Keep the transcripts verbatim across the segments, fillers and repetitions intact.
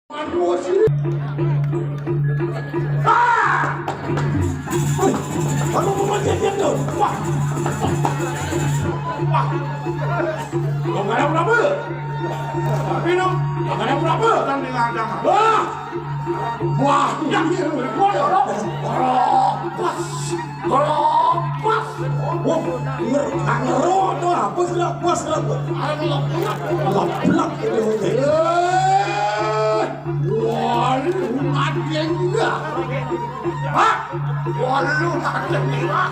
Aduh, sih. Ah! Aduh, aduh, aduh, aduh, aduh. Wah. Wah. Kau nggak ada apa-apa? Tapi dong, nggak ada apa-apa. Kan dengan ada. Wah. Wah, yang ini, wah, wah, pas. Kelopas. Wah, nger-, nggak ngeru tuh, apa sih kelopas, kelopas? Ah, kelopas. Kelopak itu. Eh, waduh, ada juga. Hah? Waduh, ada juga.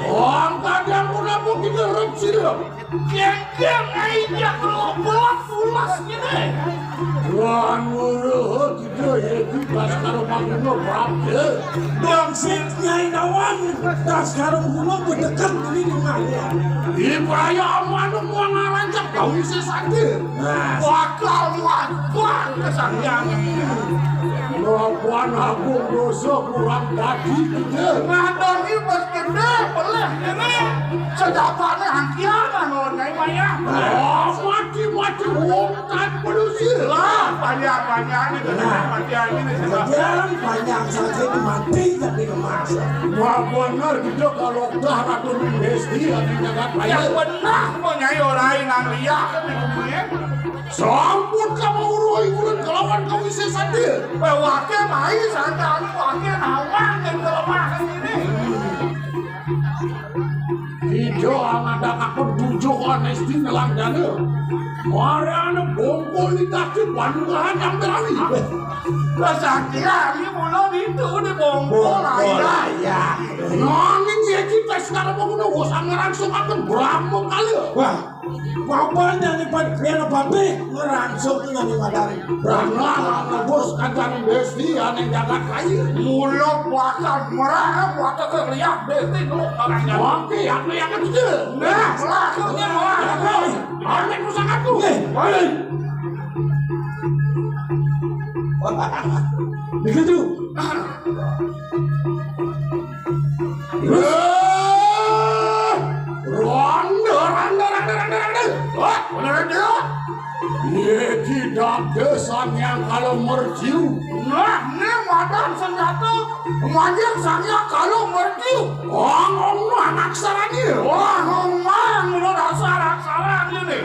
Oh, nggak ada yang mau nabok kita, Red Seal. Geng-geng aja kalau pulas-pulas gini. Wah, ngurut gitu ya, itu pas karo panggungnya berapa? Dong, si Nyai Nawang, tas karo guna bedeket ini gimana? Ini bahaya, anu mau ngarancak, kau bisa sakit. Nah. Bakal muat, kuat kesaktian. Lawan agung dosa kurang tadi gitu. Ngadoni bos gede, boleh ini. Sejapannya angkian, anu, Nyai Maya. Oh, mati, mati, wong kan manusia. Lah, banyak-banyak ini, banyak-banyak ini, sebab. Jangan banyak saja mati tapi emas. Wah, bener gitu kalau dah Ratu Besti, ada jangan. Yang banyak. Benar, mau Nyai orang yang lihat di bumi. Sampun kamu urui ulun kelawan kau isi sadil. Wake mai sadar, wake nawang yang kelemahan ini. Ijo amadang aku tujuh honesti nelanjana. Mariana bongkol di kaki panungahan yang berani. Lah, sakira ini mula itu di bongkol. Bongkol aja. Aja. Nanging ya kita sekarang mau kena wos anggaran sukaken Brahma kali. Wah, apa nyanyi pad-, piana patih ngerangsuk nyanyi madari. Brahma bos kancane Besti ane jagat kaya. Mula bakal merah, bakal keliat Besti dulu. Oke, aku yang kecil. Nah, selakunya merah. Ambil pusakaku. Eh, eh. Begitu. Eh, ronde, ronde, ronde, ronde, ronde. Wah, bener dia. Ye tidak kesan yang kalau merciu. Nah, ini madan senjata. Manjing saya kalau merciu. Ong, ong, anak sarani. Wah, ong, mang, lu dasar anak sarani nih.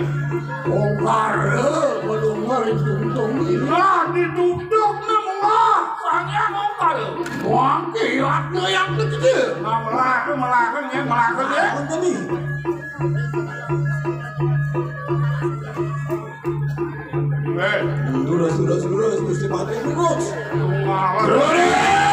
Ong, kare, belum ngeri tuntung ini. Nah, ditutup nih, wah, saya ong, kare. Wah, kiat nih yang kecil. Nah, melakon, melakon ya, melakon ya. Melakon tadi. Eh, lurus, lurus, lurus, Gusti Patih, lurus. Lurus.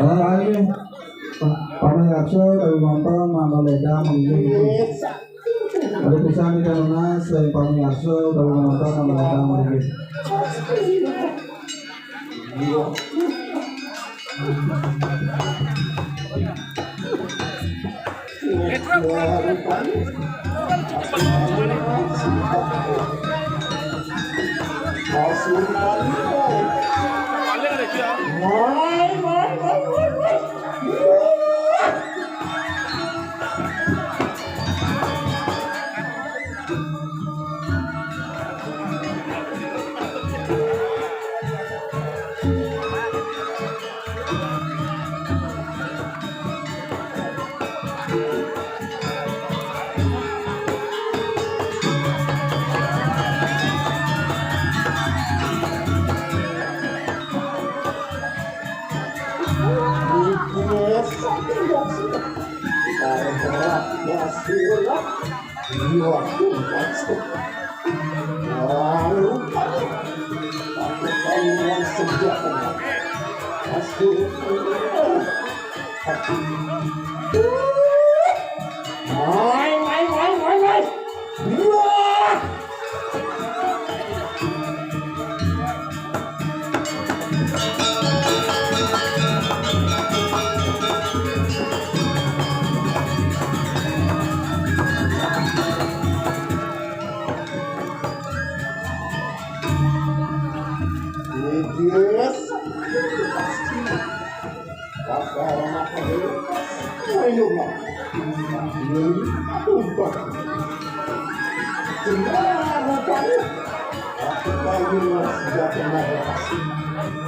Ayo, pamirsa, dari nonton, mana ledang, ini. Ada pesan di dalamnya, selain pamirsa, dari nonton, mana ledang, ini. Wah, rupanya. Pakai kayuan senjata. Astagfirullah. Wai, wai, wai, wai, wai. Wah. Yes. Ayo, Pak. Ini apa? Kenapa kamu? Aku panggil senjata naga.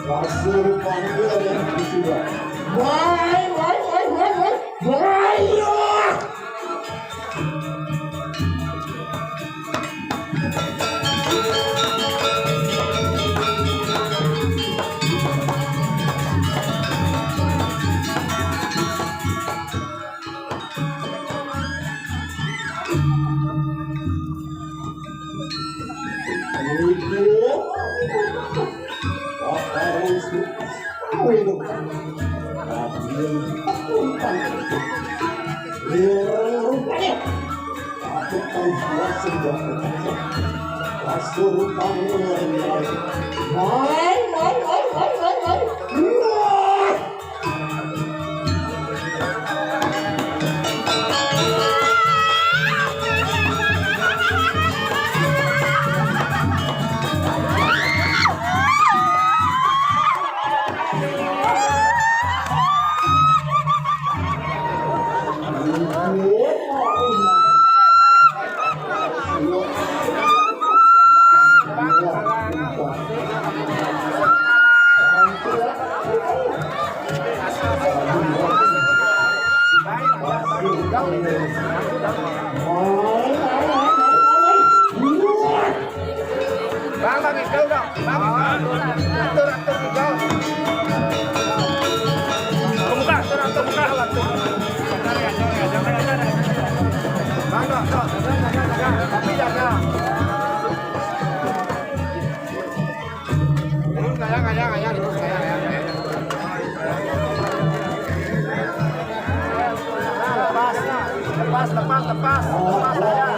Langsung panggil yang sudah. Wai, wai, wai, wai, wai. Wai, ya. Wai, wai, wai, wai, wai, wai. Bang, Bang, hijau dong. Bang, atur, atur hijau. Ke muka, atur, atur muka. Bang, dong, dong. Tapi jaga. Turun, kayang, kayang, kayang. Lepas, lepas, lepas, lepas, lepas saya.